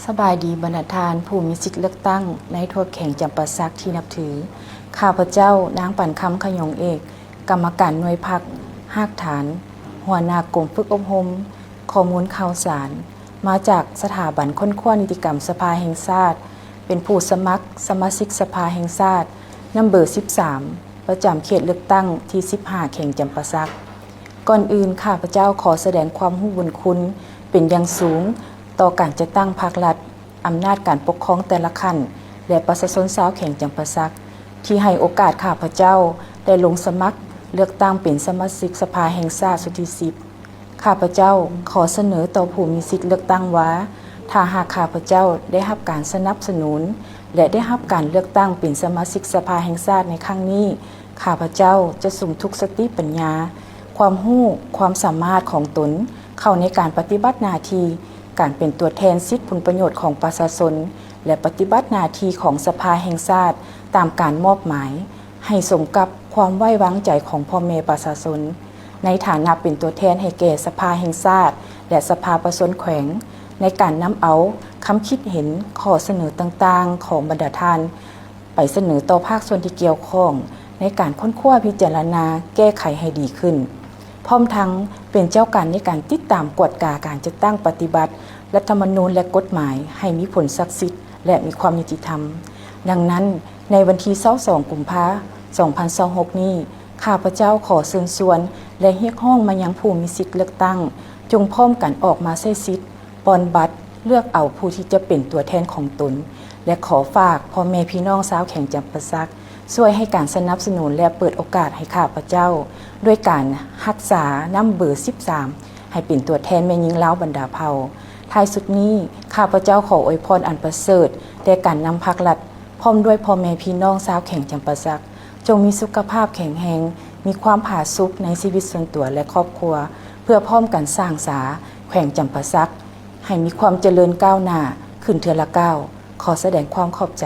ສະບາຍດີບັນດາທ່ານຜູ້ມີສິດເລືອກຕັ້ງໃນທົ່ວແຂວງຈຳປາສັກທີ່ນັບຖື. ຂ້າພະເຈົ້າ ນາງ ປານຄຳ ຂະຫຍອງເອກ, ກຳມະການໜ່ວຍພັກຮາກຖານ, ຫົວໜ້າກົມຝຶກອົບຮົມຂໍ້ມູນຂ່າວສານ, ມາຈາກສະຖາບັນຄົ້ນຄວ້ານິຕິກຳສະພາແຫ່ງຊາດ, ເປັນຜູ້ສະໝັກສະມາຊິກສະພາແຫ່ງຊາດ ນຳເບີສິບສາມ ປະຈຳເຂດເລືອກຕັ້ງທີສິບຫ້າ ແຂວງຈຳປາສັກ. ກ່ອນອື່ນ ຂ້າພະເຈົ້າຂໍສະແດງຄວາມຮູ້ບຸນຄຸນເປັນຢ່າງສູງຕໍ່ການຈັດຕັ້ງພາກລັດ, ອຳນາດການປົກຄອງແຕ່ລະຂັ້ນ ແລະ ປະຊາຊົນຊາວແຂວງຈຳປາສັກ ທີ່ໃຫ້ໂອກາດຂ້າພະເຈົ້າໄດ້ລົງສະໝັກເລືອກຕັ້ງເປັນສະມາຊິກສະພາແຫ່ງຊາດຊຸດທີສິບ. ຂ້າພະເຈົ້າຂໍສະເໜີຕໍ່ຜູ້ມີສິດເລືອກຕັ້ງວ່າ ຖ້າຫາກຂ້າພະເຈົ້າໄດ້ຮັບການສະໜັບສະໜູນ ແລະ ໄດ້ຮັບການເລືອກຕັ້ງເປັນສະມາຊິກສະພາແຫ່ງຊາດໃນຄັ້ງນີ້, ຂ້າພະເຈົ້າຈະສຸມທຸກສະຕິປັນຍາ, ຄວາມຮູ້, ຄວາມສາມາດຂອງຕົນເຂົ້າໃນການປະຕິບັດໜ້າທີ່ການເປັນຕົວແທນສິດຜົນປະໂຫຍດຂອງປະຊາຊົນ ແລະ ປະຕິບັດໜ້າທີ່ຂອງສະພາແຫ່ງຊາດຕາມການມອບໝາຍ ໃຫ້ສົມກັບຄວາມໄວ້ວາງໃຈຂອງພໍ່ແມ່ປະຊາຊົນ ໃນຖານະເປັນຕົວແທນໃຫ້ແກ່ສະພາແຫ່ງຊາດ ແລະ ສະພາປະຊາຊົນແຂວງ ໃນການນຳເອົາຄຳຄິດເຫັນ, ຂໍ້ສະເໜີຕ່າງໆຂອງບັນດາທ່ານ ໄປສະເໜີຕໍ່ພາກສ່ວນທີ່ກ່ຽວຂ້ອງ ໃນການຄົ້ນຄວ້າ, ພິຈາລະນາ, ແກ້ໄຂໃຫ້ດີຂຶ້ນ, ພ້ອມທັງເປັນເຈົ້າການໃນການຕິດຕາມກວດກາການຈັດຕັ້ງປະຕິບັດລັດຖະມະນູນ ແລະ ກົດໝາຍໃຫ້ມີຜົນສັກສິດ ແລະ ມີຄວາມຍຸຕິທຳ. ດັ່ງນັ້ນ, ໃນວັນທີຊາວສອງ ກຸມພາ ສອງພັນຊາວຫົກນີ້, ຂ້າພະເຈົ້າຂໍເຊີນຊວນ ແລະ ຮຽກຮ້ອງມາຍັງຜູ້ມີສິດເລືອກຕັ້ງ ຈົ່ງພ້ອມກັນອອກມາໃຊ້ສິດ ປ່ອນບັດເລືອກເອົາຜູ້ທີ່ຈະເປັນຕົວແທນຂອງຕົນ ແລະ ຂໍຝາກພໍ່ແມ່ພີ່ນ້ອງຊາວແຂວງຈຳປາສັກ ຊ່ວຍໃຫ້ການສະໜັບສະໜູນ ແລະ ເປີດໂອກາດໃຫ້ຂ້າພະເຈົ້າ ດ້ວຍການຮັກສານຳເບີສິບສາມ ໃຫ້ເປັນຕົວແທນແມ່ຍິງລາວບັນດາເຜົ່າ. ທ້າຍສຸດນີ້, ຂ້າພະເຈົ້າຂໍອວຍພອນອັນປະເສີດແດ່ການນຳພັກລັດ ພ້ອມດ້ວຍພໍ່ແມ່ພີ່ນ້ອງຊາວແຂວງຈຳປາສັກ ຈົ່ງມີສຸຂະພາບແຂງແຮງ, ມີຄວາມຜາສຸກໃນຊີວິດສ່ວນຕົວ ແລະ ຄອບຄົວ, ເພື່ອພ້ອມກັນສ້າງສາແຂວງຈຳປາສັກ ໃຫ້ມີຄວາມຈະເລີນກ້າວໜ້າຂຶ້ນເທື່ອລະກ້າວ. ຂໍສະແດງຄວາມຂອບໃຈ.